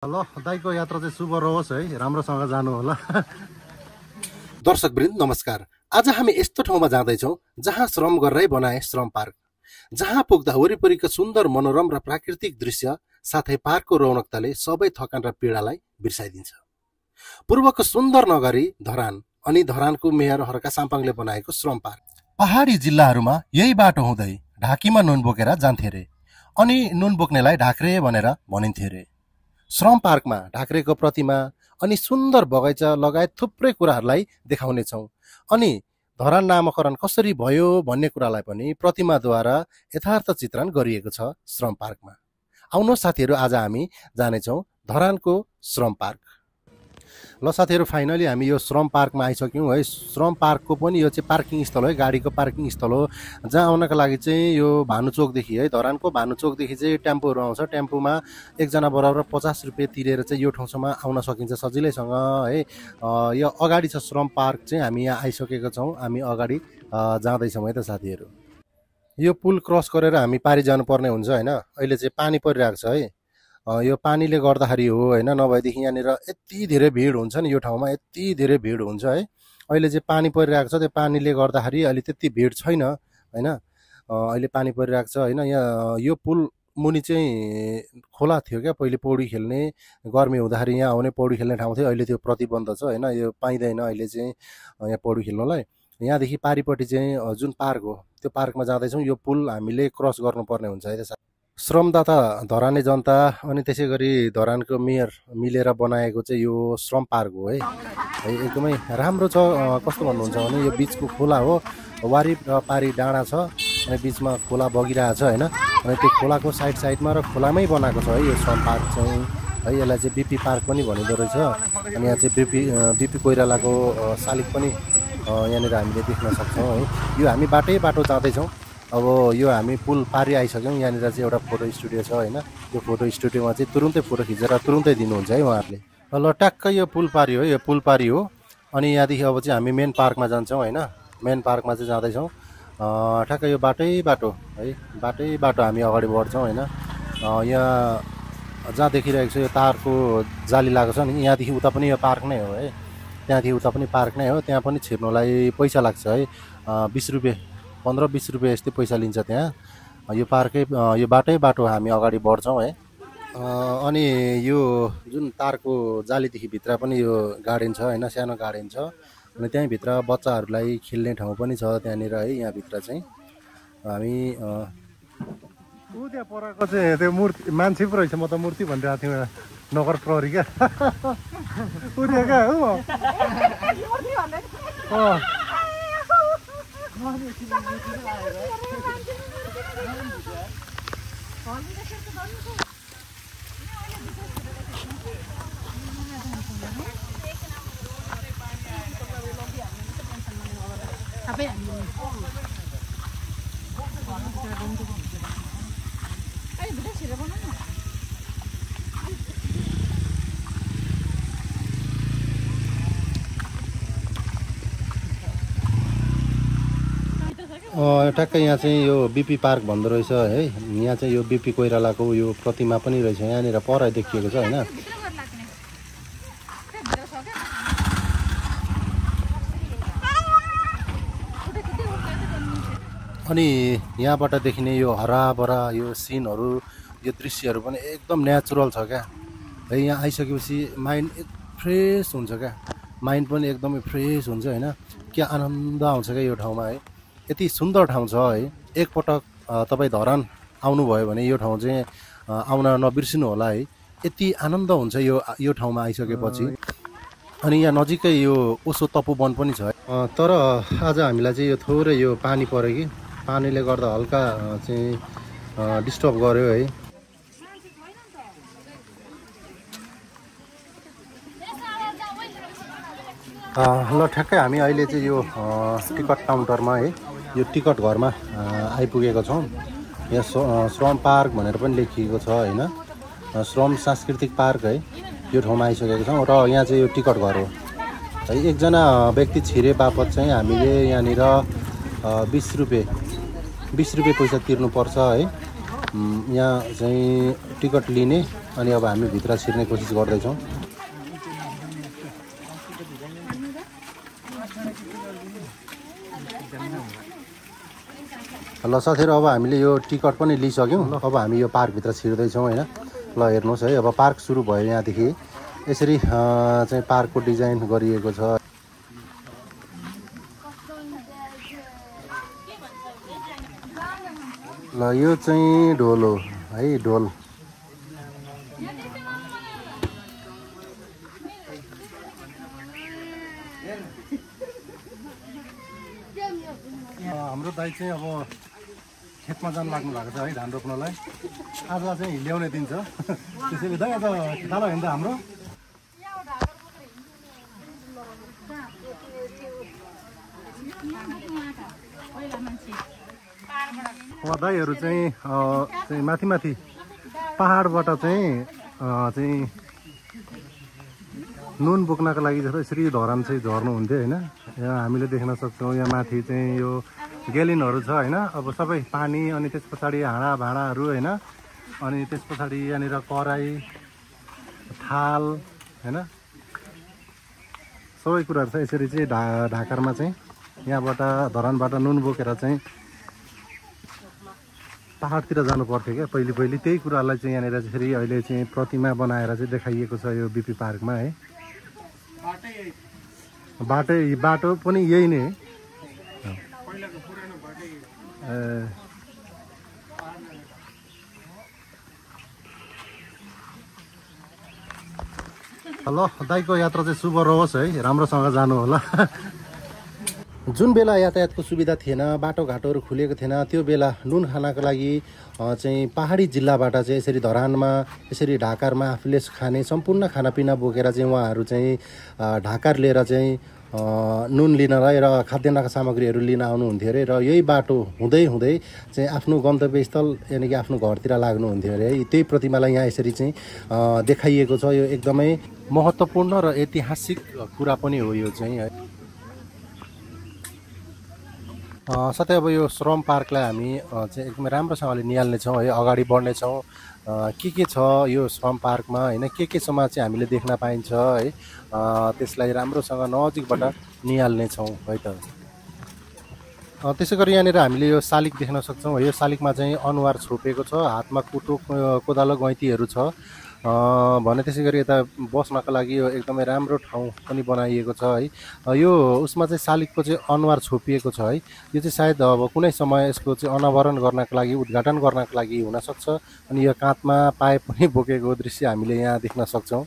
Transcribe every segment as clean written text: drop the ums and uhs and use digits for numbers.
ल दाइको यात्रा चाहिँ शुभ रहोस् है, राम्रोसँग जानु होला। दर्शकवृन्द नमस्कार। आज हामी यस्तो ठाउँमा जाँदैछौँ जहाँ श्रम गरेरै बनाए श्रम पार्क। जहाँ पुग्दा वरिपरिका सुन्दर मनोरम र प्राकृतिक दृश्य साथै पार्कको रौनकताले सबै थकान र पीडालाई बिर्साइदिन्छ। पूर्वको सुन्दर नगरी धरान अनि धरानको मेयर हर्का साम्पाङले बनाएको श्रम पार्क। पहाडी जिल्लाहरूमा यही बाटो हुँदै ढाकीमा नुन बोकेर जान्थे रे, अनि नुन बोक्नेलाई ढाक्रे भनेर भनिन्थे रे। श्रम पार्कमा ढाक्रेको प्रतिमा अनि सुन्दर बगैँचा लगायत थुप्रै कुराहरूलाई देखाउनेछौँ। अनि धरान नामकरण कसरी भयो भन्ने कुरालाई पनि प्रतिमाद्वारा यथार्थ चित्रण गरिएको छ श्रम पार्कमा। आउनुहोस् साथीहरू, आज हामी जानेछौँ धरानको श्रम पार्क। ल साथीहरू, फाइनली हामी यो श्रम पार्कमा आइसक्यौँ है। श्रम पार्कको पनि यो चाहिँ पार्किङ स्थल हो, गाडीको पार्किङ स्थल हो, जहाँ आउनका लागि चाहिँ यो भानुचोकदेखि है, धरानको भानुचोकदेखि चाहिँ टेम्पोहरू आउँछ। टेम्पोमा एकजना बराबर 50 रुपियाँ तिरेर चाहिँ यो ठाउँसम्म आउन सकिन्छ सजिलैसँग है। यो अगाडि छ श्रम पार्क चाहिँ, हामी यहाँ आइसकेका छौँ। हामी अगाडि जाँदैछौँ है त साथीहरू। यो पुल क्रस गरेर हामी पारि जानुपर्ने हुन्छ होइन। अहिले चाहिँ पानी परिरहेको छ है, यो पानीले गर्दाखेरि हो होइन, नभएदेखि यहाँनिर यति धेरै भिड हुन्छ नि, यो ठाउँमा यति धेरै भिड हुन्छ है। अहिले चाहिँ पानी परिरहेको छ, त्यो पानीले गर्दाखेरि अहिले त्यति भिड छैन होइन। अहिले पानी परिरहेको छ होइन। यहाँ यो पुल मुनि चाहिँ खोला थियो क्या पहिले, पौडी खेल्ने, गर्मी हुँदाखेरि यहाँ आउने पौडी खेल्ने ठाउँ थियो। अहिले त्यो प्रतिबन्ध छ होइन, यो पाइँदैन अहिले चाहिँ यहाँ पौडी खेल्नलाई। यहाँदेखि पारिपट्टि चाहिँ जुन पार्क हो त्यो पार्कमा जाँदैछौँ। यो पुल हामीले क्रस गर्नुपर्ने हुन्छ है त। श्रमदाता धराने जनता अनि त्यसै गरी धरानको मेयर मिलेर बनाएको चाहिँ यो श्रम पार्क हो है। एकदमै राम्रो छ। कस्तो भन्नुहुन्छ भने यो बिचको खोला हो, वारी र पारी डाँडा छ अनि बिचमा खोला बगिरहेको छ होइन। अनि त्यो खोलाको साइडमा र खोलामै बनाएको छ है यो श्रम पार्क चाहिँ है। यसलाई चाहिँ बिपी पार्क पनि भनिँदो रहेछ। अनि यहाँ चाहिँ बिपी कोइरालाको शालिग पनि यहाँनिर हामीले देख्न सक्छौँ है। यो हामी बाटो जाँदैछौँ। अब यो हामी पुल पारि आइसक्यौँ। यहाँनिर चाहिँ एउटा फोटो स्टुडियो छ होइन। यो फोटो स्टुडियोमा चाहिँ तुरुन्तै फोटो खिचेर तुरुन्तै दिनुहुन्छ है उहाँहरूले। ल ट्याक्कै यो पुल पारि हो, यो पुल पारि हो। अनि यहाँदेखि अब चाहिँ हामी मेन पार्कमा जान्छौँ होइन। मेन पार्कमा चाहिँ जाँदैछौँ। ठ्याक्कै यो बाटो है, बाटो हामी अगाडि बढ्छौँ होइन। यहाँ जहाँ देखिरहेको छ यो तारको जाली लगाएको छ नि, यहाँदेखि उता पनि यो पार्क नै हो है। त्यहाँदेखि उता पनि पार्क नै हो। त्यहाँ पनि छिर्नलाई पैसा लाग्छ है, 20 रुपियाँ 15-20 रुपियाँ यस्तै पैसा लिन्छ त्यहाँ। यो पार्कै यो बाटो हामी अगाडि बढ्छौँ है। अनि यो जुन तारको जालीदेखि भित्र पनि यो गार्डन छ होइन, सानो गार्डन छ। अनि त्यहीँभित्र बच्चाहरूलाई खेल्ने ठाउँ पनि छ त्यहाँनिर है। यहाँभित्र चाहिँ हामी त्यहाँ पराको चाहिँ त्यो मूर्ति मान्छे पो रहेछ, म त मूर्ति भनिरहेको थिएँ नगर प्रहरी क्या। उठ्यो क्या हो। ट्याक्कै यहाँ चाहिँ यो बिपी पार्क भन्दो रहेछ है। यहाँ चाहिँ यो बिपी कोइरालाको यो प्रतिमा पनि रहेछ यहाँनिर पर देखिएको छ होइन। अनि यहाँबाट देखिने यो हराभरा यो सिनहरू, यो दृश्यहरू पनि एकदम नेचुरल छ क्या है। यहाँ आइसकेपछि माइन्ड फ्रेस हुन्छ क्या, माइन्ड पनि एकदमै फ्रेस हुन्छ होइन। क्या आनन्द आउँछ क्या यो ठाउँमा है। यति सुन्दर ठाउँ छ है। एकपटक तपाईँ धरान आउनुभयो भने यो ठाउँ चाहिँ आउन नबिर्सिनु होला है। यति आनन्द हुन्छ यो ठाउँमा आइसकेपछि। अनि यहाँ नजिकै यो ओसो तपोवन पनि छ। तर आज हामीलाई चाहिँ यो थोरै यो पानी पऱ्यो कि, पानीले गर्दा हल्का चाहिँ डिस्टर्ब गर्यो है। ल ठ्याक्कै हामी अहिले चाहिँ यो टिकट काउन्टरमा है, यो टिकट घरमा आइपुगेको छौँ। यहाँ श्रम पार्क भनेर पनि लेखिएको छ होइन, श्रम सांस्कृतिक पार्क है। यो ठाउँमा आइसकेको छौँ र यहाँ चाहिँ यो टिकट घर हो है। एकजना व्यक्ति छिरे बापत चाहिँ हामीले यहाँनिर 20 रुपियाँ पैसा तिर्नुपर्छ है। यहाँ चाहिँ टिकट लिने अनि अब हामी भित्र छिर्ने कोसिस गर्दैछौँ। ल साथीहरू, अब हामीले यो टिकट पनि लिइसक्यौँ। अब हामी यो पार्कभित्र छिर्दैछौँ होइन। ल हेर्नुहोस् है, अब पार्क सुरु भयो यहाँदेखि। यसरी चाहिँ पार्कको डिजाइन गरिएको छ। ल यो चाहिँ ढोल हो है, ढोल। हाम्रो दाइ चाहिँ अब खेतमा जानु लाग्नु भएको छ है, धान रोप्नलाई। आज चाहिँ ल्याउने दिन छ। त्यसैले दाइ आज जानु होइन त हाम्रो। अब दाइहरू चाहिँ माथि माथि पहाडबाट चाहिँ नुन बोक्नको लागि जस्तो यसरी धरान चाहिँ झर्नुहुन्थ्यो होइन। यहाँ हामीले देख्न सक्छौँ, यहाँ माथि चाहिँ यो ग्यालिनहरू छ होइन। अब सबै पानी अनि त्यस पछाडि हाँडा भाँडाहरू होइन। अनि त्यस पछाडि यहाँनिर कराई, थाल होइन, सबै कुराहरू छ। यसरी चाहिँ ढाकारमा चाहिँ यहाँबाट धरानबाट नुन बोकेर चाहिँ पहाडतिर जानु पर्थ्यो क्या पहिले। त्यही कुरालाई चाहिँ यहाँनिर यसरी अहिले चाहिँ प्रतिमा बनाएर चाहिँ देखाइएको छ यो बिपी पार्कमा है। बाटो पनि यही नै है। ल दाइको यात्रा चाहिँ शुभ रहोस् है, राम्रोसँग जानु होला। जुन बेला यातायातको सुविधा थिएन, बाटोघाटोहरू खुलेको थिएन, त्यो बेला नुन खानको लागि चाहिँ पहाडी जिल्लाबाट चाहिँ यसरी धरानमा, यसरी ढाकारमा आफूले खाने सम्पूर्ण खानापिना बोकेर चाहिँ उहाँहरू चाहिँ ढाकार लिएर चाहिँ नुन लिनलाई र खाद्यान्नका सामग्रीहरू लिन आउनुहुन्थ्यो अरे। र यही बाटो हुँदै हुँदै चाहिँ आफ्नो गन्तव्यस्थल यानि कि आफ्नो घरतिर लाग्नुहुन्थ्यो अरे है। त्यही प्रतिमालाई यहाँ यसरी चाहिँ देखाइएको छ। यो एकदमै महत्त्वपूर्ण र ऐतिहासिक कुरा पनि हो यो चाहिँ है। साथै अब यो श्रम पार्कलाई हामी चाहिँ एकदमै राम्रोसँगले निहाल्नेछौँ है, अगाडि बढ्नेछौँ। के छ यो श्रम पार्कमा होइन, के सम्म चाहिँ हामीले देख्न पाइन्छ है, त्यसलाई राम्रोसँग नजिकबाट निहाल्नेछौँ है त। त्यसै गरी यहाँनिर हामीले यो शालिग देख्न सक्छौँ। यो शालिगमा चाहिँ अनुहार छोपेको छ, हातमा कुटो, कोदालो, गैँतीहरू छ भने। त्यसै गरी यता बस्नको लागि यो एकदमै राम्रो ठाउँ पनि बनाइएको छ है। यो उसमा चाहिँ शालिगको चाहिँ अनुहार छोपिएको छ है। यो चाहिँ सायद अब कुनै समय यसको चाहिँ अनावरण गर्नको लागि, उद्घाटन गर्नको लागि हुनसक्छ। अनि यो काँधमा पाइप पनि बोकेको दृश्य हामीले यहाँ देख्न सक्छौँ।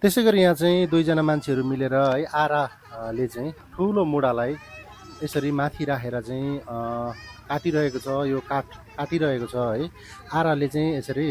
त्यसै गरी यहाँ चाहिँ दुईजना मान्छेहरू मिलेर है, आराले चाहिँ ठुलो मुढालाई यसरी माथि राखेर चाहिँ काटिरहेको छ। यो काठ काटिरहेको छ है। आराले चाहिँ यसरी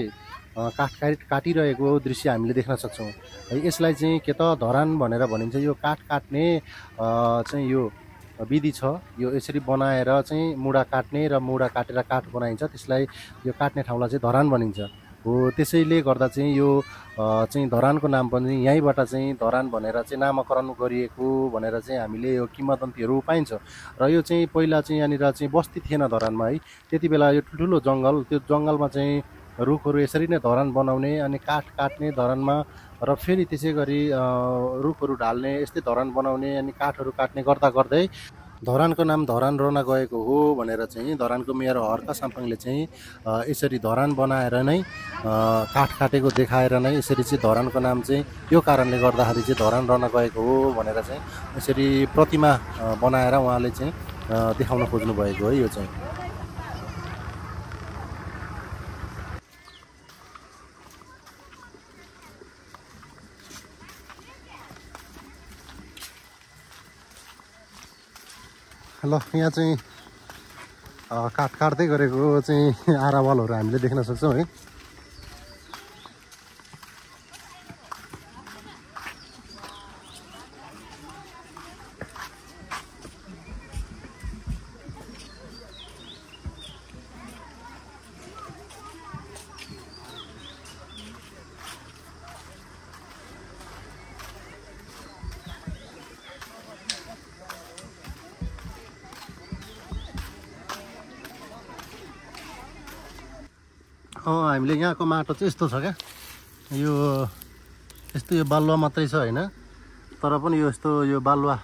काठ काटिरहेको दृश्य हामीले देख्न सक्छौँ है। यसलाई चाहिँ के त धरान भनेर भनिन्छ। यो काठ काट्ने चाहिँ यो विधि छ। यो यसरी बनाएर चाहिँ मुढा काट्ने र मुढा काटेर काठ बनाइन्छ, त्यसलाई यो काट्ने ठाउँलाई चाहिँ धरान भनिन्छ हो। त्यसैले गर्दा चाहिँ यो चाहिँ धरानको नाम पनि यहीँबाट चाहिँ धरान भनेर चाहिँ नामाकरण गरिएको भनेर चाहिँ हामीले यो किंवदन्तीहरू पाइन्छ। र यो चाहिँ पहिला चाहिँ यहाँनिर चाहिँ बस्ती थिएन धरानमा है। त्यति बेला यो ठुलो जङ्गल, त्यो जङ्गलमा चाहिँ रुखहरू यसरी नै धरान बनाउने अनि काठ काट्ने धरानमा, र फेरि त्यसै गरी रुखहरू ढाल्ने, यस्तै धरान बनाउने अनि काठहरू काट्ने गर्दा गर्दै धरानको नाम धरान रहन गएको हो भनेर चाहिँ धरानको मेयर हर्क साम्पाङले चाहिँ यसरी धरान बनाएर नै काठ काटेको देखाएर नै यसरी चाहिँ धरानको नाम चाहिँ यो कारणले गर्दाखेरि चाहिँ धरान रहन गएको हो भनेर चाहिँ यसरी प्रतिमा बनाएर उहाँले चाहिँ देखाउन खोज्नु भएको हो। यो चाहिँ ल यहाँ चाहिँ काठ काट्दै गरेको चाहिँ आरावालहरू हामीले देख्न सक्छौँ है। हामीले यहाँको माटो चाहिँ यस्तो छ क्या, यो यस्तो यो बालुवा मात्रै छ होइन, तर पनि यो यस्तो यो बालुवा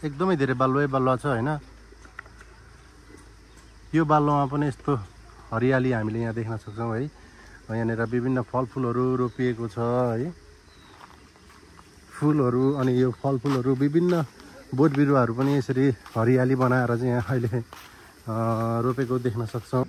एकदमै धेरै बालुवा छ होइन। यो बालुवामा पनि यस्तो हरियाली हामीले यहाँ देख्न सक्छौँ है। यहाँनिर विभिन्न फलफुलहरू रोपिएको छ है, फुलहरू अनि यो फलफुलहरू विभिन्न बोट बिरुवाहरू पनि यसरी हरियाली बनाएर चाहिँ यहाँ अहिले रोपेको देख्न सक्छौँ।